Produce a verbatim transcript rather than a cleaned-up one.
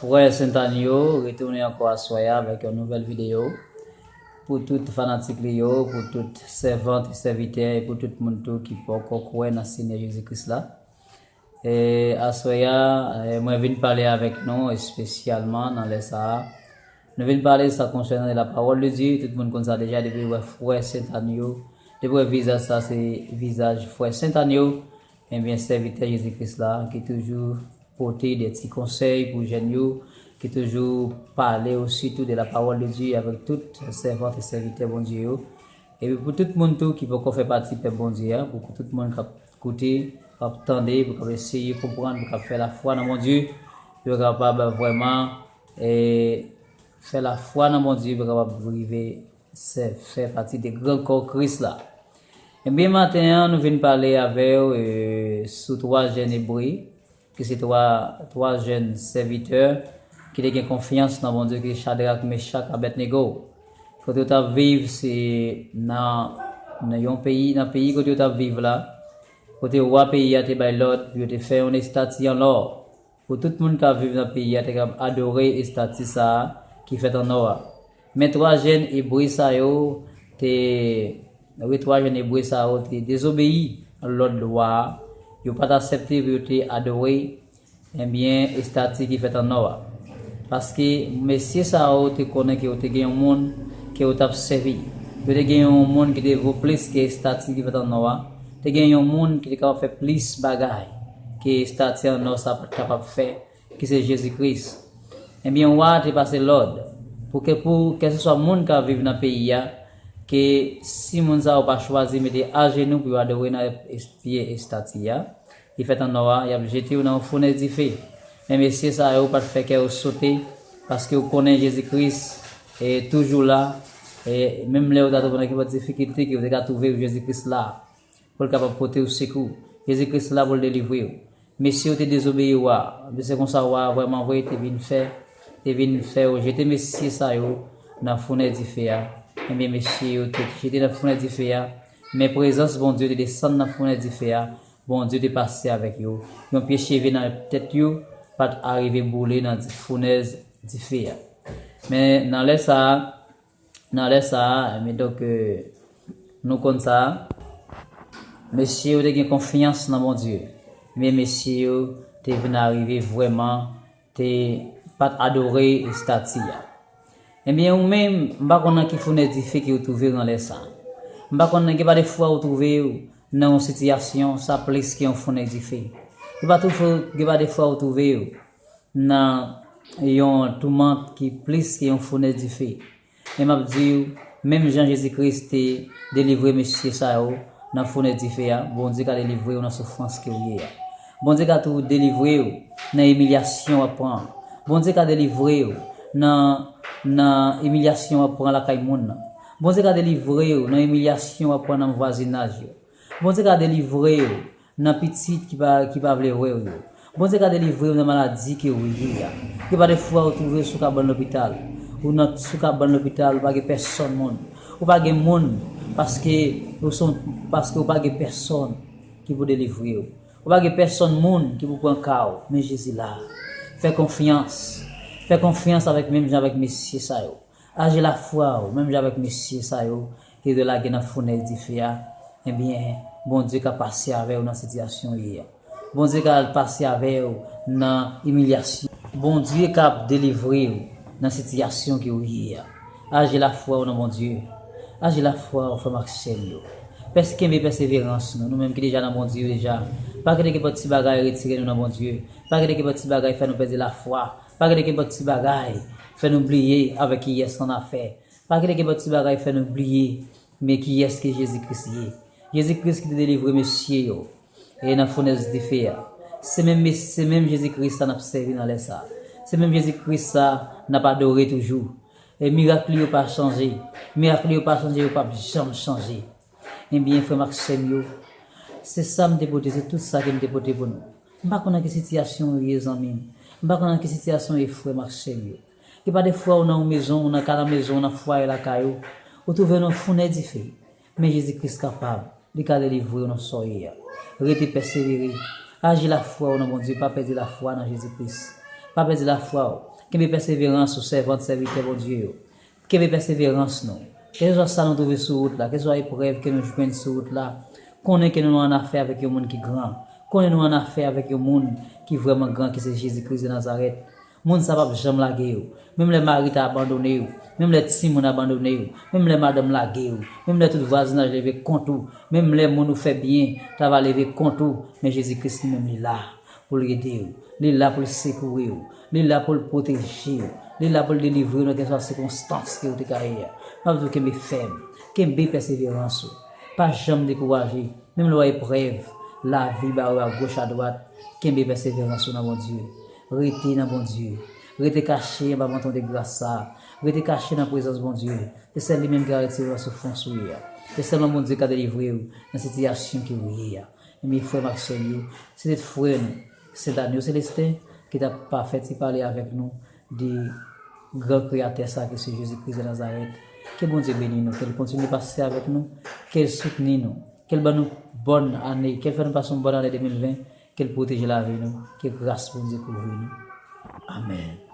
Frè Sentàn yo retounen ankò aswè a avèk yon nouvèl videyo pou tout fanatik li yo, pou tout sèvant e sèvitè e pou tout moun tou ki poko kwè nan Senyè Jezi Kris la. E aswè a, e mwen vin pale avèk nou espesyalman nan lè sa a. Nou vin pale sa konsènan la pawòl de Dye. Tout moun konn sa deja, depi w wè frè Sentàn yo, depi w wè vizaj sa, se vizaj frè Sentàn yo. Ebyen, sèvitè Jezi Kris la ki toujou pote de ti konsèy pou jèn yo, ki toujou pale osi tou de la pawòl de Dye avèk tout sèvant e sèvitè Bondye yo. Epi pou tout moun tou ki poko fè pati pèp Bondye a, pou tout moun k ap koute, k ap tande, pou k ap eseye konprann, pou k ap fè lafwa nan Bondye, pou yo kapab vrèman e fè lafwa nan Bondye, pou yo kapab rive sè, fè pati de gran kò Kris la. Ebyen, maten an, nou vin pale avè w e, sou twa jèn Ebre, ki se twa, twa jèn sèvitè ki te gen konfyans nan Bondye, ki Chadrak, Mechak, Abèdnego. Kote yo t ap viv, se nan, nan yon peyi, nan peyi kote yo t ap viv la, kote wa peyi a te bay lòd pou yo te fè yon estati an lò, pou tout moun k ap viv nan peyi a te kab adore estati sa a ki fèt an nò a. Men twa jèn Ebre sa yo te, wi, twa jèn Ebre sa yo te dezobeyi lòd wa a. Yo pa t aksepte pou yo te adore, ebyen, estati ki fèt an nò a. Paske mesye sa yo te konnen ke yo te gen yon moun ke yo t ap sèvi. Yo te gen yon moun ki te vo plis ke estati ki fèt an nò a. Te gen yon moun ki te kapab fè plis bagay ke estati an nò sa pa t kapab fè, ki se Jezi Kris. Ebyen, wa a te pase lòd pou ke, pou kèlkeswa moun k ap viv nan peyi a, ke si moun sa yo pa chwazi mete ajenou pou yo adore nan es-, pye estati a ki fèt an nò a, y ap jete yo nan yon founèz dife. Men mesye sa yo pa t fè kè yo sote, paske yo konnen Jezi Kris e toujou la. E menm lè yo ta twouve nan kenpòt difikilte ke yo te ka twouve yo, Jezi Kris la pou l kapab pote w sekou. Jezi Kris la pou l delivre w. Mesye yo te dezobeyi wa a. Ebyen, se konsa wa a vrèman vre te vin fè, te vin fè yo jete mesye sa yo nan founèz dife a. Ebyen, mesye yo te jete nan founèz dife a. Men prezans Bondye te desann nan founèz dife a. Bondye te pase avèk yo. Yon pye cheve nan tèt yo pa t arive boule nan di-, founèz dife a. Men nan lè sa a, nan lè sa a, men donk, e, nou konn sa, mesye yo te gen konfyans nan Bondye. Men mesye yo te vin arive vrèman, te pa t adore estati a. Ebyen, ou menm, m pa konn nan ki founèz dife ke ou twouve w nan lè sa a. M pa konn nan ki pa de fwa ou twouve w nan yon sitiyasyon, sa plis ke yon founèz dife. Ki pa twouve, ki pa de fwa ou twouve w nan yon toumant ki plis ke yon founèz dife. Men m ap di w, menm jan Jezi Kris te delivre mesye sa yo nan founèz dife a, Bondye ka delivre w nan soufrans ke w ye a. Bondye ka tou delivre w nan imilyasyon w ap pran. Bondye ka delivre w nan, nan imilyasyon w ap pran lakay moun nan. Bondye ka delivre w nan imilyasyon w ap pran nan vwazinaj yo. Bondye ka delivre w nan pitit ki pa, ki pa vle wè w yo. Bondye ka delivre w nan maladi ke w ye a. Gen pa de fwa ou twouve w sou kabann lopital. Ou nan, sou kabann lopital, ou pa gen pèsonn moun. Ou pa gen moun paske ou son, paske ou pa gen pèsonn ki pou delivre w. Ou pa gen pèsonn moun ki pou pran ka w. Men Jezi la. Fè konfyans. Fè konfyans avèk, menm jan avèk mesye sa yo. Aji lafwa w, menm jan avèk mesye sa yo, ke yo te lage nan founèz dife a, ebyen, Bondye ka pase avè w nan sitiyasyon w ye a. Bondye ka pase avè w nan imilyasyon. Bondye ka delivre w nan sitiyasyon ke w ye a. Aji lafwa w nan Bondye. Aji lafwa w, frè m ak sè m yo. Pès-, kenbe pèseverans nou, nou menm ki deja nan Bondye deja. Pa kite kenpòt ti bagay retire nou nan Bondye. Pa kite kenpòt ti bagay fè nou pèdi lafwa. Pa kite kenpòt ti bagay fè nou bliye avèk kiyès n ap fè. Pa kite kenpòt ti bagay fè nou bliye, men kiyès ke Jezi Kris ye. Jezi Kris ki te delivre mesye yo e nan founèz dife a. Se menm mes-, se menm Jezi Kris sa n ap sèvi nan lè sa a. Se menm Jezi Kris sa n ap adore toujou. E mirak li yo pa chanje. Mirak li yo pa chanje, yo p ap janm chanje. Ebyen, frè m ak sè m yo, se sa m te pote, se tout sa ke m te pote pou nou. M pa konn nan ki sitiyasyon ou ye, zanmi m. M pa konn nan ki sitiyasyon ou ye, frè m ak sè m yo. Gen pa de fwa ou nan yon mezon, ou nan kalanmezon, ou nan fwaye lakay ou, ou twouve w nan founèz dife. Men Jezi Kris kapab, li ka delivre w nan sa w ye a. Rete pèsevere. Aji lafwa w nan Bondye, pa pèdi lafwa nan Jezi Kris. Pa pèdi lafwa w. Kenbe pèseverans ou, sèvant, sèvitè Bondye yo. Kenbe pèseverans nou. Kèlkeswa sa nou twouve sou wout la, kèlkeswa eprèv ke nou jwenn sou wout la, konnen ke nou nan afè avèk yon moun ki gran. Konnen nou an afè avèk yon moun ki vrèman gran, ki se Jezi Kris de Nazarèt. Moun sa p ap janm lage w. Menm lè mari ta abandone w, menm lè timoun abandone w, menm lè madanm lage w, menm lè tout vwazinaj leve kont ou, menm lè moun ou fè byen ta va leve kont ou, men Jezi Kris li menm li la pou l ede w. Li la pou l sekouri w. Li la pou l pwoteje w. Li la pou l delivre w nan kèlkeswa sikonstans ke w te ka ye a. M ap di w kenbe fèm. Kenbe pèseverans ou. Pa janm dekouraje. Menm lè w eprèv lavi ba ou agoch adwat, kenbe pèseverans ou nan Bondye. Rete nan Bondye. Rete kache anba manto de gras sa a. Rete kache nan prezans Bondye. Se sèl li menm ki ka retire w nan soufrans ou ye a. Se sèlman Bondye ki ka delivre w nan sitiyasyon ke w ye a. Ebyen, frè m ak sè m yo, se te frè nou, Sentani Celestin, ki t ap pa fè ti pale avèk nou de gran Kreyatè sa ki se Jezi Kris de Nazarèt. Ke Bondye beni nou, ke l kontinye pase avèk nou, ke l soutni nou, ke l ban nou bòn ane, ke l fè nou pase yon bòn ane de mil ven, ke l pwoteje lavi nou, ke gras Bondye kouvri nou. Amèn.